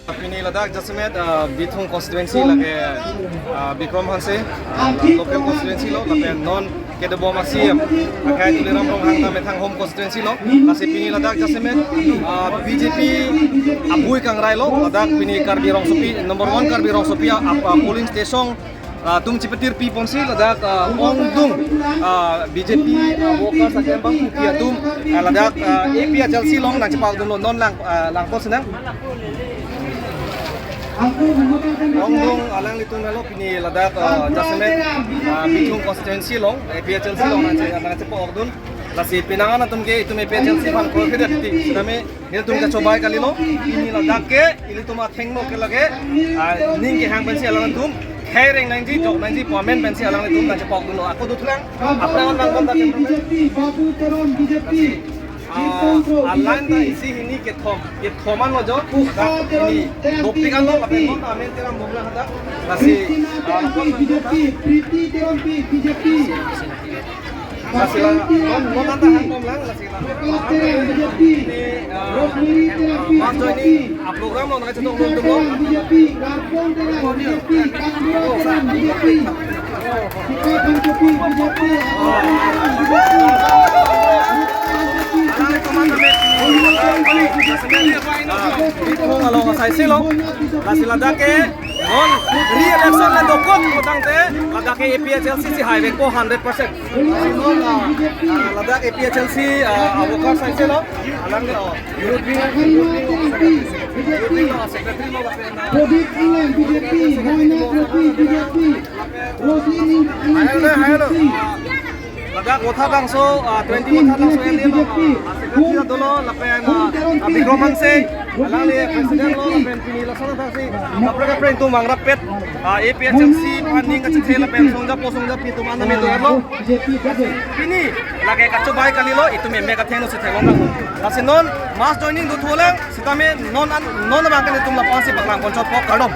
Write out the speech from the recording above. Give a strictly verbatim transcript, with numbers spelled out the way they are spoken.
Pini ladak jasemet, ah, Bithung constituency lake, ah, Bikram Hanse, ah, local constituency lo, lapen non kedobom a-C E M, akai Tuliram Ronghang ta methang home constituency lo, lasi pini ladak jasemet, ah, B J P abui kangrai lo, ladak pini Karbi Rongsopi, number one Karbi Rongsopi, ah, ah, polling station, ah, atum chipatir pi ponsi ladak, ah, ongdung, ah, B J P, ah, workers ahem abang pi atum, ah, ladak, ah, A P H L C along nangchepa-okdunlo, non lang, ah, lang pon sinang. Ongdung alanglitum helo pini ladak, ah, jasemet, ah, Bithung constituency along, A P H L C along nangche, nangchepa-okdun. Lasi penang an atum ke itum A P H L C aphan korphe dati, sitame nelitum kachobai kalilo, pini ladak ke ilitum athengno ke lake, ah, ning kehang pensi alangtum khei reng nangji, jok nangji, pu amen pensi alanglitum nangchepa-okdunlo. Ako duthulang, aphrang an nangkon ta B J P, Babu Teron B J P. Ah, alang ta isi hini kethom, kethom an lo jo, dak hini dopik an lo, lapen non ta amen Teron Bongla hadak, lasi, ah, B J P, Priti Teron B J P. Lasi la, non, non anta hangkom lang, lasi la. Ini, ah, mass joining, ah, program lo, nangchetong lo, tum lo. Alangli komat kami, ah, Bithung along asai si lo, lasi ladak ke, non re-election le dokok putangte, ladak ke A P H L C si haivekpo hundred percent. Non, ah, ah, ladak A P H L C, ah, worker asai si lo, alang, ah, youth wing, youth wing, youth wing, ah, secretary lo, lapen, ah, Prodip England B J P, Moina Rati B J P, Rosli Ning England B J P. Ladak Vothatlangso, ah, twenty Vothatlangso area lo, ah, secretary dolo, lapen, ah, ah, Bikram Hanse, alangli president lo, lapen pini lason athak si, kaprek kaprek itum mangrap pet, ah, A P H L C aphan ning kachethe lapen songjapo songjapi atum an nami doyar lo. Pini lake kachobai kalilo, itum emek athengno si theklong nang. Lasi non mass joining dothulang, sitame non an, non abang ke nelitum lapu-an si paklang ponchotpo, kardom.